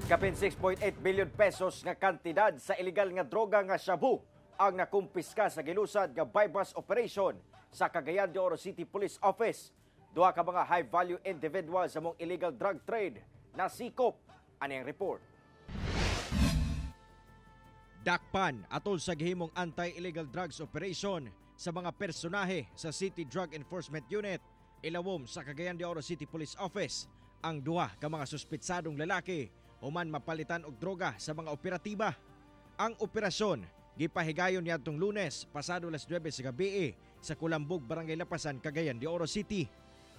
Kapin 6.8 billion pesos nga kantidad sa illegal nga droga nga shabu ang nakumpiska sa gilusad nga buy-bust operation sa Cagayan de Oro City Police Office. Duha ka mga high-value individual sa mong illegal drug trade nasikop. Ani ang report. Dakpan atol sa gihimong anti-illegal drugs operation sa mga personahe sa City Drug Enforcement Unit ilawom sa Cagayan de Oro City Police Office ang duha ka mga suspetsadong lalaki human mapalitan og droga sa mga operatiba. Ang operasyon gipahigayon niadtong Lunes pasado alas 9 sa gabi sa Kulambog, Barangay Lapasan, Cagayan de Oro City.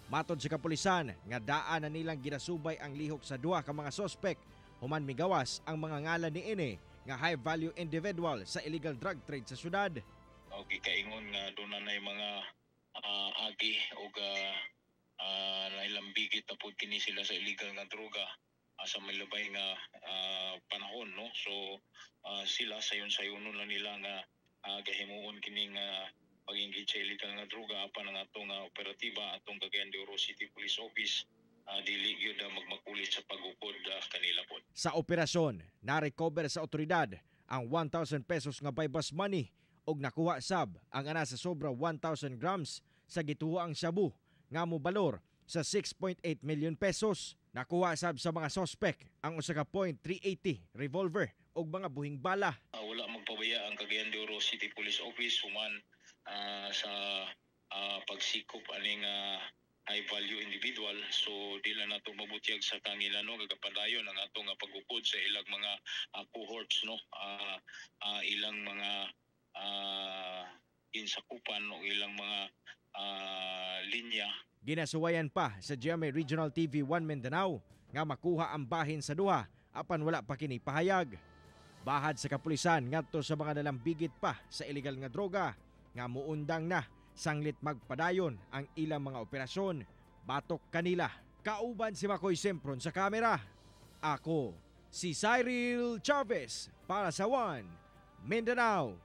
Matod sa kapulisan nga daan na nilang ginasubay ang lihok sa duha ka mga sospek human migawas ang mga ngalan niini nga high value individual sa illegal drug trade sa syudad. O gikaingon nga doon na nay mga agi og nailambigit na pud kini sila sa illegal nga droga sa milabay nga panahon, no? So sila sayon-sayonon lang nila nga gahimuon kining pag-engage sa illegal nga droga, apan ang atong operatiba, atong Cagayan de Oro City Police Office, dili gyud magmakulit sa pagukod kanila pod. Sa operasyon, na-recover sa otoridad ang 1,000 pesos nga buy-bust money ug nakuha sab ang ana sa sobra 1,000 grams sa gituoang shabu nga mobalor sa 6.8 million pesos. Nakuha sab sa mga sospek ang usa ka .380 revolver ug mga buhing bala. Wala magpabaya ang Cagayan de Oro City Police Office human sa pagsikop aning high value individual. So di lang nato mabutyag sa kanila, no? Gagapadayon ang atong pagukod sa ilang mga cohorts, no? Ilang mga ginsakupan o ilang mga linya. Ginasuwayan pa sa GMA Regional TV 1 Mindanao nga makuha ang bahin sa duha apan wala pa kini pahayag. Bahad sa kapulisan ngadto sa mga nalambigit pa sa illegal nga droga nga muundang na sanglit magpadayon ang ilang mga operasyon batok kanila. Kauban si Makoy Sempron sa kamera. Ako si Cyril Chavez para sa One Mindanao.